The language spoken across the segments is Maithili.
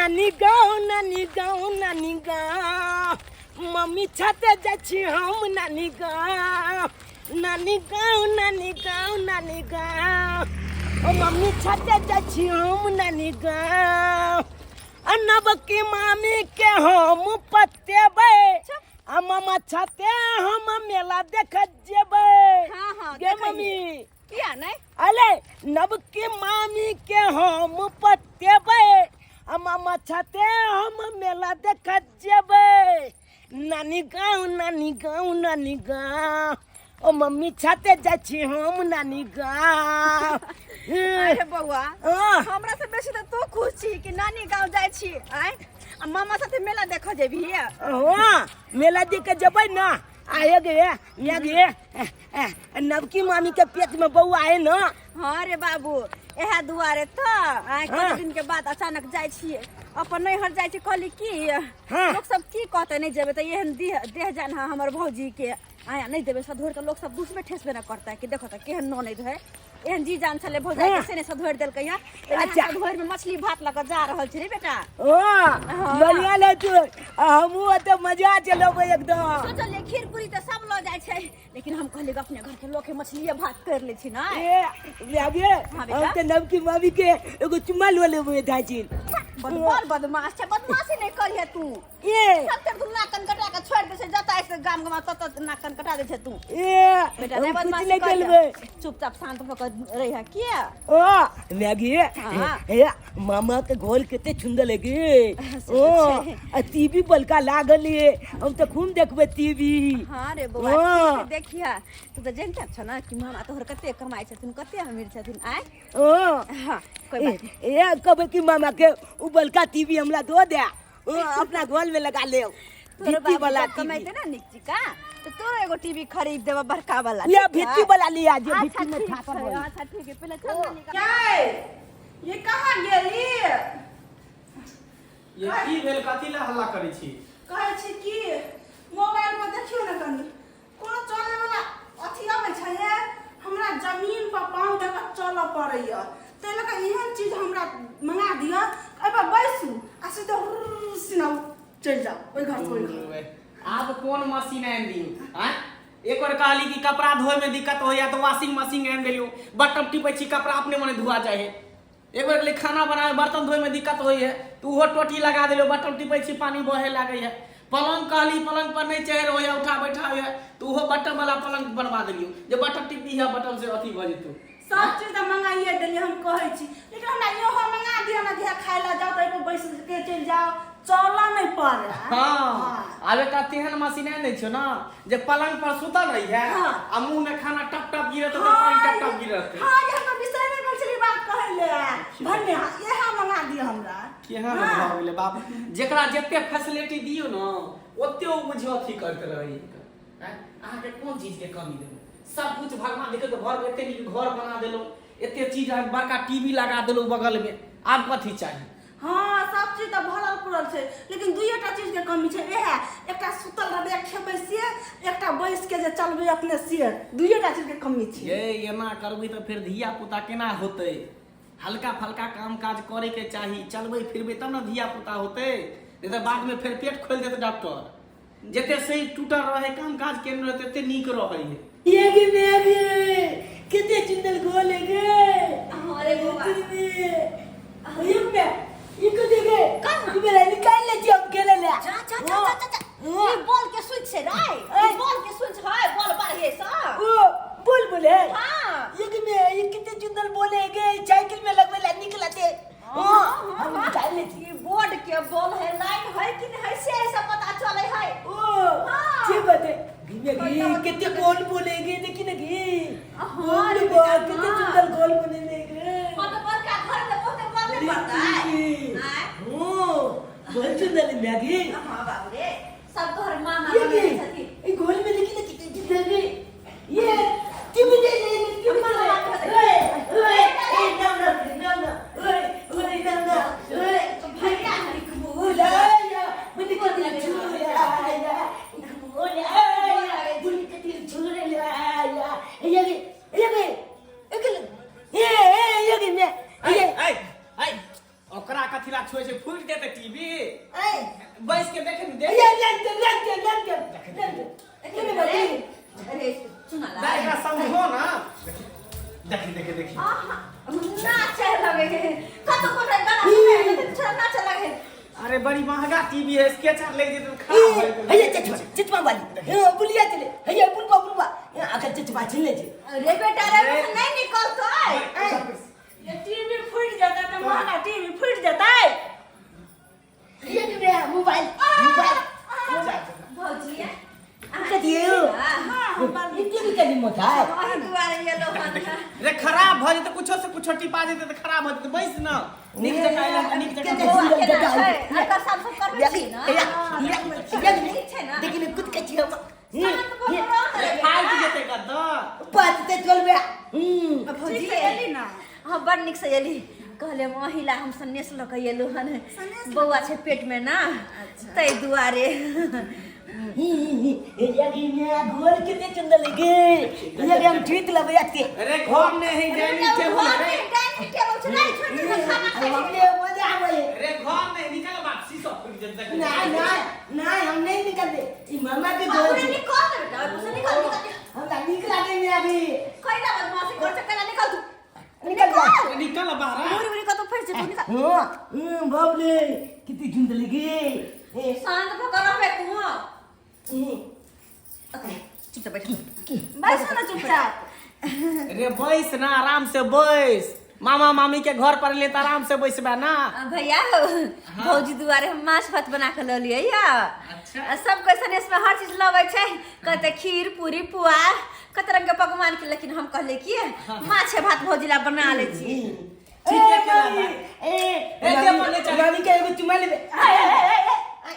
नानी गाँव, नानी गाँव, नानी गाँव, मम्मी छते जाइ छी हम नानी गाँव, नानी गाँव, नानी गाँव, नानी गाँव, ओ मम्मी छते जाइ छी हम नानी गाँव। आ नवकी मामी के हम पतेबै, आ मामा छते हम मेला देख जेबै। हाँ, हाँ, गे देखै मम्मी। किया नहि? अले नवकी मामी के हम पतेबै, आ मामा छते हम मेला देख जेबै। नानी गाँव, नानी गाँव, नानी गाँव, ओ मम्मी छते जाइ छी हम नानी गाँव। अरे बौआ, हाँ। हमरा से बेसी तऽ तू खुश छी कि नानी गाँव जाइ छी आँय, आ मामा साथे मेला देखऽ जेबही? हाँ, मेला देख के जेबै ना। आए गे या गे, नवकी मामी के पेट में बौआ है ना। हाँ रे बाबू, इएह दुआरे तऽ आइ हाँ। कते दिन के बाद अचानक जाइ छियै अपन नैहर जाइ छी। कहली की, हाँ। लोक सब की कहतै, नहि जेबै तऽ एहन देह देह जान है हमर भौजी के, आया नहि देबै सधोरि तऽ लोक सब दुसबे ठेसबे ने करतै कि देखो तऽ केहन ननैद है, एहन जी जान छलै भौजाई के से नहि सधोरि देलकै हँ। अच्छा। सधोरि में मछली भात लऽ कऽ जा रहल छै रे बेटा। ओ बढ़िया ले तू, हमहूँ ओते मजा चलेबै एकदम। सोचलियै खीर पूरी तऽ सब लऽ जाइ छै, लेकिन हम कहलियै अपने घर के लोक है, मछलिए भात कर लै छी ना। ए लागे। हाँ, बेटा। हम तऽ नवकी मामी के एगो चुम्मा लऽ लेबै दाजी। बड़ बदमाश छै, बदमाशी नहि करिहे तू। ए सब तेरे तू नाक कान कटा के छोड़ दे छै, जतऽ आइ से गाम गाम तत नाक कान कटा दे छै तू। ए बेटा नहीं हम कुछ बदमाशी नहीं करिहे। करबै। चुपचाप शांत भऽ कऽ रहिहे किया? ओ मैगी। हाँ। ए मामा के घोल कते सुंदर लगे। से ओ तऽ छै। आ टीवी बलका लागल ये, हम तऽ खूब देखबै टीवी। हाँ रे बौआ। हाँ। ठीक देखिया, तू तऽ जानते छ ना कि मामा तोहर कते कमाइ छथिन, कते अमीर छथिन आय। ओ हाँ, कोई बात नहीं। ए कहबै कि मामा के उ बलका टीवी हमरा दो दे, ओ अपना घर में लगा ले। तोरो भित्ती बाबू वाला जब टीवी कमेतै ना नीक चिका तऽ तोरो एगो टीवी खरीद देबऽ बड़का वाला। लिया ठीक है? भित्ती वाला लिया जे अच्छा, भित्ती में ठीक छापल छै, होई। अच्छा ठीक है, पहिले चल नानी का। ये कहाँ गेली? ये की भेल, कथी लए हल्ला करै छी? कहै छी कि मोबाइल पर देखियौ ने कनि, कोनो चले वाला अथी अबै छै? हे हमरा जमीन पर पाँव दऽ कऽ चलऽ पड़ैया, ताहि लऽ कऽ एहन चीज हमरा मंगा दिअ, एहिपर बैसू आ सीधे हुर्र सिना चलि जाउ ओहि घरसँ ओहि घर। आब कोन मशीन आनि दियौ आँय? एक बेर कहली कि कपड़ा धोए में दिक्कत होइया तऽ वॉशिंग मशीन आनि देलियौ, बटन टिपै छी कपड़ा अपने मने धुआ जाइ है। एक बेर कहली खाना बनावे बर्तन धोए में दिक्कत होई है तो उहो टोटी लगा देलियौ, बटन टिपै छी पानी बहे लागै है। पलंग कहली पलंग पर नहीं चढ़ होइया उठा बैठा होइया तो उहो बटन वाला पलंग बनवा देलियौ जे बटन टिप दिहा बटन से अथी भऽ जेतौ। सब चीज तऽ मंगाइए देलियै हम कहै छी, लेकिन हमरा इहो मंगा दिअ ने जे खाय लए जाउ तऽ एहिपर बैस के चलि जाउ, चलऽ नहि पड़ै। हाँ, आब एकटा तेहन मशीन आनि दै छियौ ने जे पलंग पर सुतल रही है हाँ। आ मुंह में खाना टप टप गिरत रहतै, पानी टप टप गिरत रहतै। हाँ, ये हम बिसरि गेल छलियै बात कहै ले। भन्ने इएह मंगा दिअ हमरा। केहन हाँ। भऽ गेलै बाप, जेकरा जते फैसिलिटी दियौ ने ओते ओ बुझियौ अथी करैत रहै। अहाँके कोन चीजके कमी देबै? सब कुछ भगवान देखियौ तऽ घरमे एते नीक घर बना देलहुँ, एते चीज, अहाँके बड़का टीवी लगा देलहुँ बगलमे, आब कथी चाही? हाँ, सब चीज तऽ भरल पुरल छै, लेकिन दुइएटा चीजके कमी छै। इएह एकटा सुतल रहबै खेबै से, एकटा बैस के जे चलबै अपने से, दुइएटा चीजके कमी छै। ये एना करबै तऽ फेर धिया पुता केना होतै? हल्का फल्का काम काज करैके चाही, चलबै फिरबै तब ने धिया पुता होतै, नहि तऽ बादमे फेर पेट खोलि देत डॉक्टर। जते शरीर टूटल रहै, काम काज केने रहै, तते नीक रहै है। ये गे मेरे कितने सुंदर गोल है गे। अरे बौआ। ये में इको देखे कहाँ? मेरा निकाल ले जी, हम खेले ले। जा जा जा जा जा जा। ई बॉल के स्विच छै रे, ई बॉल के स्विच है, बॉल बाढ़े सँ। ओ बोल बोल है। हाँ। ये के में ये कितने सुंदर बोल है गे, साइकिल में लगवे ला निकलते। हाँ, हम निकाल ले जी। ई बोर्ड के बॉल है, लाइट है कि नहीं है से ऐसा पता चले है। ओ हाँ। ठीक बात है। घी घी कितने गोल बोलेंगे, देखी ना घी। हाँ, गोल रे बोल, बेटा, कितने हाँ। सुंदर गोल बोलेंगे। हाँ तो बड़का घर में बहुते बॉल नहीं पड़ता है। आँय? ओ बहुत सुंदर है मैगी। हाँ बाबू रे, सब तोहर मामा ये बनले की छथिन। ये गोल में देखी ना कितने सुंदर है ये। टीवी दे दे टीवी दे। ओए ओए ए ना ना ना ना, ओए ओए ना ना ओए। भैया हरिकबू। बोलाया मुझे कितने झूलाया, बोलाया मुझे कितने झूलाया। ये ये ये ये ये ये ये ऐ ऐ ऐ ओकरा कथी ला छुए छै? फुटि फूट जेतै टीवी। ए बैस के देखे ने देख। ये ले ले ले ले ले ले ले अरे अरे सुना ला। दाइ एकरा समझो ना, देखी देखी देखी। आहा, नाचे लगे है, कतो कोनो गाना सुने है तो छोरा नाचे लगे है। अरे बड़ी महंगा टीवी है, स्केच आर लागि जेतै तऽ खराब भऽ जेतै। हे चचमा चचमा वाली हे बुलिया चले, हे बुलबा बुलबा आखर चचमा छिन ले छे। अरे बेटा रे, नहीं निकलतै। ये टीवी फूटि जेतै तऽ महंगा टीवी फूटि जेतै। ये रे मोबाइल मोबाइल। भौजी कथी हो? हाँ, ई टीवी कदी मोटा अही दुआरे एलो हन। रे खराब भऽ जेतै, कुछो से कुछो टिपा जेतै तऽ खराब भऽ जेतै। बैस ना नीक जकाँ एला तऽ नीक जकाँ। बौआ केना छै? एकर साफ सुफ करबै छी ने? ठीक छै ने? देखिन कुछ कछि हम शांत भऽ कऽ रह ने रे। फाटि जेतै गद्दा। बात ते चलबे। हम्म। भौजी ठीक से एली ना? हाँ, बड़ नीक से एली। कहले महिला हम सन्नेस लऽ कऽ एलहुँ हन, बौआ छै पेट में ना, ताहि दुआरे। यगी में गोल कितने चंदा लगे, यगी हम जीत लेबै आते। अरे घर नहि है डाइनिंग टेबुल रे। डाइनिंग टेबुल छै, नहीं छोड़ दे, खाना खाइ छै। हमले मजा आवे। अरे घर नहि निकल बात, शीशा फूटि जेतै। ना ना ना, हम नहीं निकलते, ई मामा के घर पूरे छै। निकल दे बेटा, ओहि निकल निकल। हमरा नीक लागे में अभी। कैला बदमाशी कर छै, कैला निकल तू। निकल जा। निकल बाहर। उड़ी उड़ी कतौ फँसि जेतौ, निकल। हां बाप रे, कितनी सुंदर लगे। ए शांत भऽ कऽ रहबे तू। चुपचाप बैठ। बैसो ना चुपचाप। रे बैस ना, आराम से बैस। मामा मामी के घर पर ले तऽ आराम से बैसबे ना। भैया हो, भौजी दुआरे हम माछ भात बना के लऽ लियै या। अच्छा। सब कैसन इसमें हर चीज लबै छै, कहते खीर पूरी पुआ कत रंग के पकवान के, लेकिन हम कहले कि माछे भात भौजी ला बना लै छी। ठीक है, केला ए, बा। ए, ए, दे बोले चल। मामी के एगो चुमा लेबे।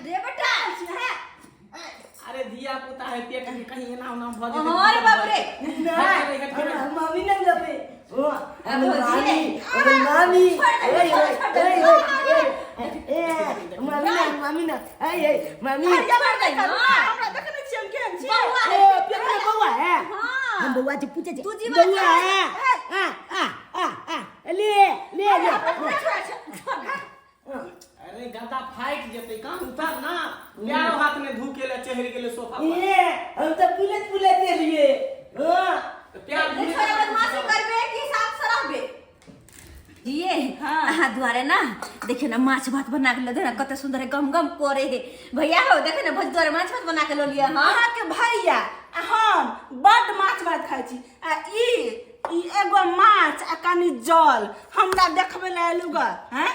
रे बेटा। अरे धिया पुता है, पेट में कहीं एना ओना भऽ जेतै। अरे बाप रे। ना, मामी नहीं लेबे। ओ हमर भौजी। मामी, हमर मामी। छोड़ दे, ओए, छोड़, ओए, छोड़ दे। ओए, ओए, ए, मामी ना, मामी ना, ए, ए, मामी। छोड़ दे ना। हमरा देखने छियै हम केहन छियै। बौआ ए, है। पेट में बौआ है। हाँ। हम बौआ से पूछे छे। तू जीवा बौआ है। आ आ आ आ ले ले ले। अरे गद्दा फाटि जेतै, कान उतार ना। प्यारो हाथ ने धू के ले चढ़ि गेलै सोफा पर। ए, हम तो पुलत पुलत देलिए। हां। तऽ प्यार रे छोरा, बदमाशी करबे कि साफ से रहबे? ये अहाँ दुआरे ना देखियो ना, माछ भात बना के लऽ ना, कते सुंदर है, गम गम करे है। भैया हो, देखे ना, भौजी दुआरे माछ भात बना के लऽ लिअ। हाँ। अहाँके भैया आ हम बड्ड माछ भात खाइ छी, आ ई ई एगो माछ आ कनि जल हमरा देखबै लए एलु ग हैं।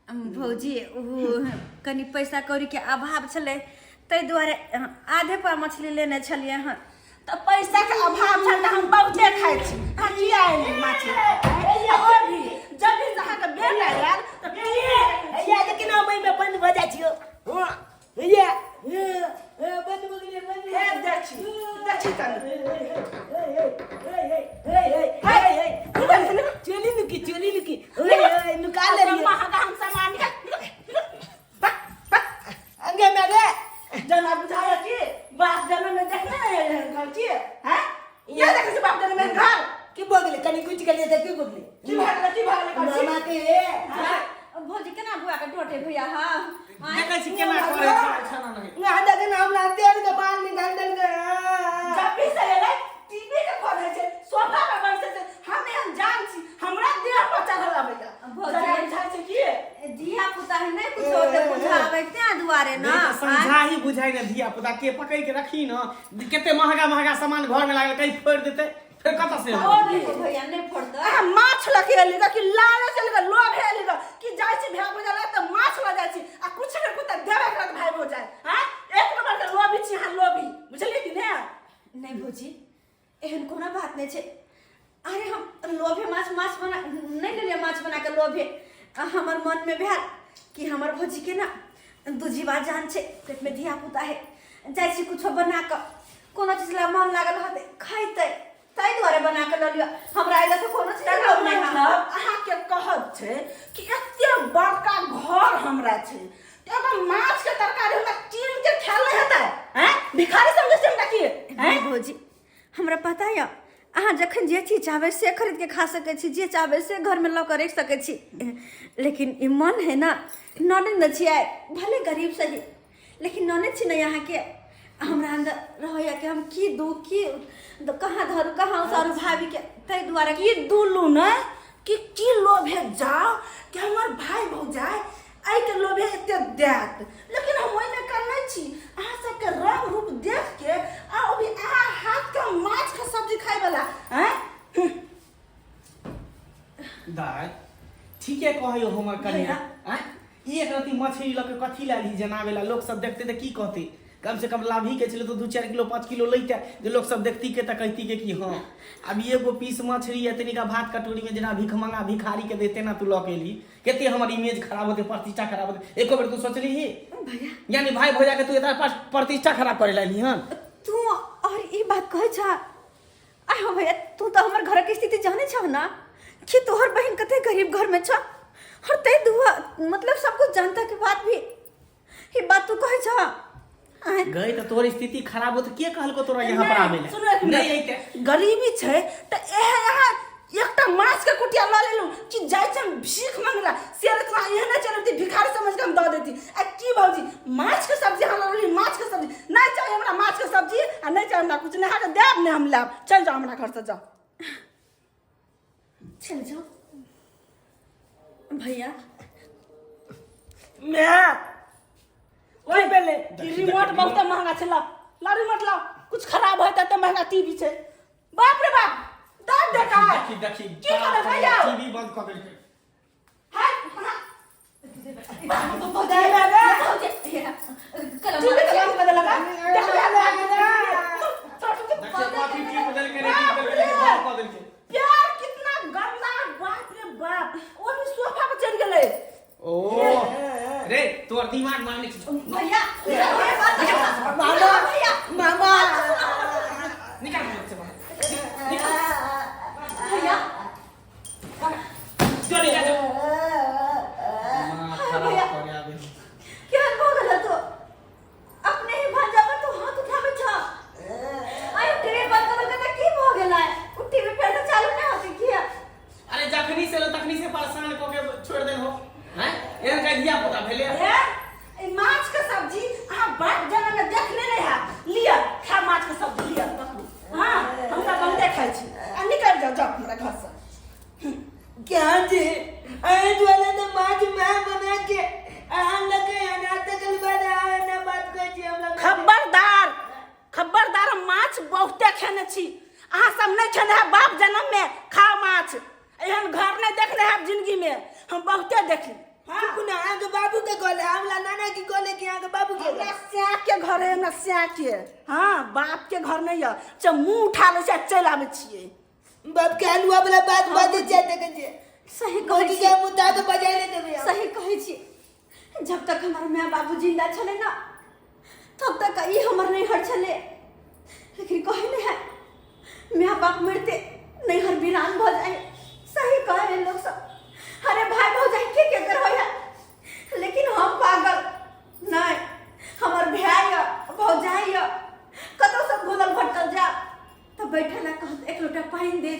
भौजी, ओ कनि पैसा कौड़ी के अभाव छलै, ताहि दुआरे आधे पा मछली लेने छलियै हन। तऽ पैसा के अभाव छल तऽ हम बहुते खाइ छी, अहाँ किया एली माछ? आ ओ भी जब भी अहाँके बेटा आयल तऽ ए, या लेकिन हम एहिमे बंद भऽ जाइ छियौ। हां, ये ये बंद भऽ गेलै, बंद। हे देखी देखी कनि। चोली नुकी, चोली नुकी, ओए ओए, नुका ले। महंगा हम सामान निकाल निकाल, पक पक। अंगे में रे। जना बुझाया कि बाप जनम में देखने नहीं एहन घर छी हैं, ये देखै छी बाप जनम में घर। की भऽ गेलै? कनि कुछ गेलियै तऽ की भऽ गेलै? की भऽ गेलै, की भऽ गेलै कहै छी? मामा के भौजी केना बुआ के डोटे भैया? हाँ। देखै छी केना करै छै खाना नहि। ना देखे ना, हमरा तेल के बाल निकाल देलकै। जब भी से एलै टीवी के खोलै छै, सोफा पर बैसै छै। हम एहन जान छी, हमरा देह पर चढ़ल अबैया। भौजी। जरा बुझाइ छै की धिया पुता है, नहि कुछ होते बुझाबै तें दुआरे ना। नहीं तऽ समझाही बुझाइ ने, धिया पुता के पकड़ के रखी न। कते महंगा महंगा सामान घर में लागल, कहीं फोड़ि देतै फेर कतऽ से ओ अनबै? भी भैया नहि फोड़तै। अहाँ माछ लऽ के एली कि लालच एली, लोभ एली कि जाइ छी भाय भौजाइ लग तऽ माछ लऽ जाइ छी आ कुछ ने कुछ तऽ देबे करत भाय भौजाइ हैं। एक नंबर के लोभी छी अहाँ, लोभी, बुझलियै कि ने? नहि भौजी, एहन कोनो बात नहि छै। अरे हम लोभे माछ माछ बना नहि लेलियै, माछ बना के लोभे। आ हमर मन में भेल कि हमर भौजी के ना दूजीवा जान छै, पेट में धिया पुता है, जाइ छी कुछो बना कऽ, कोनो चीज ला मन लागल होतै खैतै, ताहि दुआरे बना कऽ लऽ लिअ। हमरा एहि लऽ कऽ कोनो चीज तकर लोभ नहि है। मतलब अहाँके कहब छै कि एते बड़का घर हमरा छै, एगो माछ के तरकारी हमरा कीन के खायल नहि हेतै हैं? भिखारी समझै छै हमरा की हैं? नहीं भौजी, हमरा पता यऽ अहाँ जखन जे चीज चाहबै से खरीदके खा सकै छी, जे चाहबै से घरमे लऽ कऽ राखि सकै छी, लेकिन ई मन है ना, ननद ने छियै, भले गरीब सही लेकिन ननद छी ने अहाँके। हमरा अंदर रहैया कि हम की दू की कहाँ धरू कहाँ उतारू भाभीके, ताहि दुआरे की दुलू ने कि की लोभे जाओ कि हमर भाई भौजाइ एहिके लोभे एते देत, लेकिन हम ओहिमे का नहि छी। अहाँ सबके रंग रूप देख के आ अभी अहाँ हाथ के माछ के सब्जी खाय वाला हैं। दाय ठीके कहै हमर कन्या, आँय एक रत्ती मछली लऽ के कथी लए एलही जनाबे ला, लोक सब देखते तऽ की कहते? कम से कम लाभी के छलै तऽ 2-4 किलो 5 किलो लैते जे लोक सब देखती के तऽ कहती के कि हाँ अब एगो पीस मछली है तनिका भात कटोरी में जेना भिखमंगा भिखारी के देते ना तू लऽ के एलही, कते हमर इमेज खराब होते, प्रतिष्ठा खराब होते। एको बेर तू सोचली ही भैया यानी भाई भौजा के तू इतना प्रतिष्ठा खराब करे ला एलही हन? तू और ई बात कहै छा? आय हो भैया, तू तो हमर घर के स्थिति जाने छौ ना कि तोहर बहन कते गरीब घर में छ, और तै दुआ मतलब सब कुछ जानता के बाद भी ई बात तू कहै छ? आय गई तो तोहर स्थिति खराब हो तो के कहलको तोरा यहाँ पर आवे ला? सुनो एक मिनट। नहीं अइते। गरीबी छै तऽ एहे यहाँ एकटा माछ के कुटिया लऽ लेलहुँ कि जाइ छी हम भीख मंगला, से इतना एहने चलती भिखारी समझ के हम दऽ देती। आ की भौजी माछ के सब्जी अहाँ लऽ लेली? माछ के सब्जी नहीं चाही हमरा, माछ के सब्जी आ नहीं चाही हमरा कुछ, नहीं अहाँके देब नहीं हम लायब, चलि जाउ हमरा घर से जाउ। चल जाओ भैया। मैं ओहि पहले ई रिमोट बहुत महंगा छै, ला ला रिमोट ला, कुछ खराब होय त महंगा टीवी छै। बाप रे बाप, दर्द देखा है। देखी देखी की करब भैया? टीवी बंद कऽ देलकै। हाय टीवी के बंद कऽ देलक। देख ले, देखी कथी टीवी बदलकै रे, टीवी बदलकै, बंद कऽ देलकै। प्यार कितना गंदा, बाप रे बाप, ओ भी सोफा पर चढ़ गेलै। ओ रे तोर दिमाग मारने छी भैया। मामा मामा निकाल घर से बाहर, भैया जो निकाल जो। दिमाग खराब भैया। करे आबे। केहन भऽ गेल तो अपने ही भांजा पर तू हाथ उठाबै छ? आयो टीवी बंद कर देलकै तऽ की भऽ गेलै? उ टीवी फेर से चालू नहि होतै किया? अरे जखनी से लो तखनी से परेशान कऽ के छोड़ देन हो हैं, एहन का धिया पुता भेले। ए, ई माछ के सब्जी अहाँ बाप जनम में देखने नहीं है, लिअ खा माछ के सब्जी लिअ पकड़ू। हाँ हम तऽ बहुते खाइ छी, आ निकलि जाउ जाउ हमरा घर से। क्या जी अरे द्वारा तो माछ मैं बना के अहाँ लगे अना तकल बाद अहाँ ना बात कहै छी हमरा। खबरदार खबरदार, हम माछ बहुते खेने छी, अहाँ सब नहीं खेने है बाप जन्म में। खाओ माछ, एहन घर नहीं देखने है जिंदगी में, हम बहुते देखली। हाँ चुप ना, अहाँके बाबू के कहले हमरा नाना की कहले कि अहाँके बाबू के हमरा स्या के घर है, हमरा स्या के, हाँ बाप के घर नहीं है, जब मुंह उठा लै छै चलि आबै छियै। बाप के हलुआ वाला बात बाजै छै देखै छियै। सही कहै भौजी छी के मुद्दा के बजाय ले देबै हम। सही कहै छी, जब तक हमर माय बाबू जिंदा छलै ना तब तक ई हमर नैहर छलै, लेकिन कहै नहि है माय बाप मरते नैहर वीरान भऽ जाइ। सही कहै है लोक सब। अरे भाई भौजाइ के केकर होइ है, लेकिन हम पागल नहि, हमर भाय यऽ भौजाइ यऽ, कतौ से भूलल भटकल जा तऽ बैठे ला कहत एक लोटा पानि दे,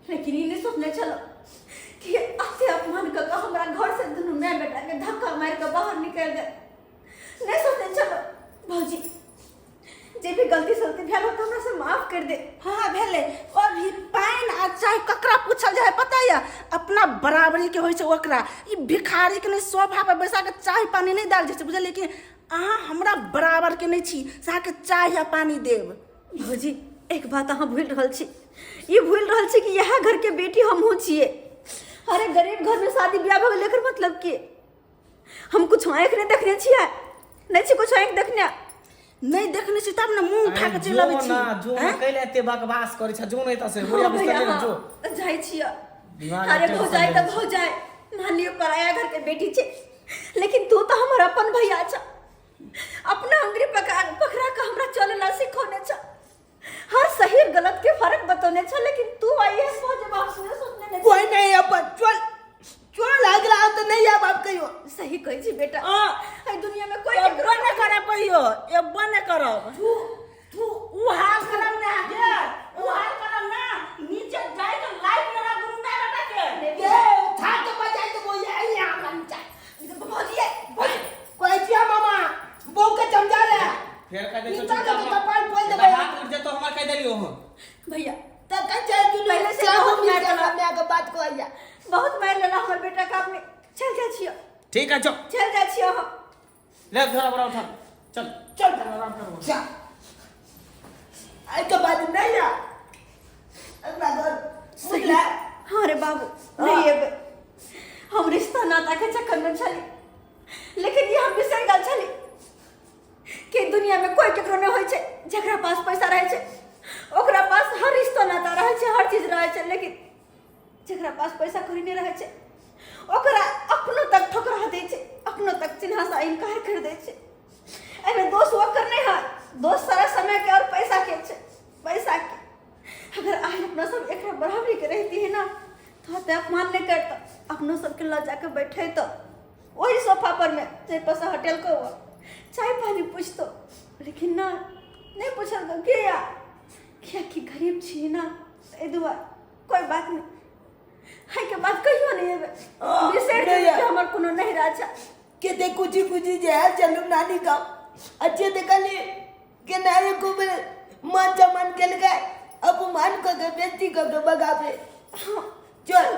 लेकिन ई नहि सोचने छलहुँ कि एते अपमान कऽ कऽ हमरा घर से दुनू माय बेटा के धक्का मारि कऽ बाहर निकालि दे। नहीं सोचने छलहुँ। भौजी जे भी गलती सलती भेल हो तऽ हमरा से माफ कर दे। हाँ भेलै, और भी पानि आ चाय ककरा पूछल जाइ है पता यऽ? अपना बराबरी के होइ छै ओकरा, ई भिखारी के नहि सोफा पर बैसा के चाय पानि नहि देल जाइ छै, बुझलियै कि अहाँ हमरा बराबर के नहि छी से अहाँके चाय आ पानि देब। भौजी एक बात अहाँ भूलि रहल छी, ई भूलि रहल छी कि इएह घर के बेटी हमहूँ छियै। अरे गरीब घर में शादी ब्याह भऽ गेलै एकर मतलब की? हम कुछ आँखि नहि देखने छियै, नहि छी कुछ आँखि देखने। नहि देखने छी तब ने मुंह उठा के चलि जो अबै छी। ना जो हैं? कैले एते बकवास करै छ, जो नहीं त से बुढ़िया बिस्तर ले जो। जाइ छियै। दिमाग अरे टेंशन भौजाइ लेने तऽ छै। भौजाइ मान लियौ पराया घर के बेटी छै, लेकिन तू तऽ हमर अपन भैया छ, अपना अंगुरी पकड़ा के हमरा चले ला सिखौने छ, हर सही और गलत के फर्क बतौने छ, लेकिन तू आई है भऽ जेबा हम सुने सोचने नहि कोई नहीं अपन चल चल अगला तो नहीं आब आप कहियो। सही कहै छी बेटा, हाँ। एहि दुनिया में कोई एबो नहि करब कहियो, एबो नहि करब। तू तू उ हाल करब ने अहाँके, उ हाल करब ने। चल जाइ छी अहाँ। ले झोरा बोरा उठा, चल। चल। आराम करो। जा, एहिके बाद नहीं आ अपना घर, बुझला? हाँ रे बाबू, नहीं एबै। हम रिश्ता नाता के चक्कर में छली, लेकिन ये हम बिसरि गेल छली कि दुनिया में कोई केकरो नहीं होइ छै। जकरा पास पैसा रहै छै ओकरा पास हर रिश्ता नाता रहै छै, हर चीज रहै छै, लेकिन जकरा पास पैसा कौड़ी नहि रहै छै ओकरा अपनो तक ठोकरा दै छै, अपनो तक चिन्हासँ इनकार कर दै छै। एहिमे दोष ओकर नहि है, दोष सारा समय के और पैसा के छै, पैसा के। अगर आज अपना सब एकरा बराबरी के रहती है ना तो एते अपमान नहीं करता, अपनो सबके लऽ जाके बैठे तो वही सोफा पर में जाहि पर से हटेलको हुआ, चाय पानी पूछतो, लेकिन ना, नहीं पूछल किया, कियाकि गरीब छी ना, एहि दुआरे। कोई बात नहीं, है के बात कहियो नहीं एबै। हाँ, बिसरि नहीं गेलियै आ। कि हमर कोनो नहिरा छै। केते कुची कुची जे है चलू नानी गाँव, अच्छे देखली के नारे को मान सम्मान केलकै, अपमान कऽ के, बेइज्जती कऽ के बगाबे। हाँ। चल।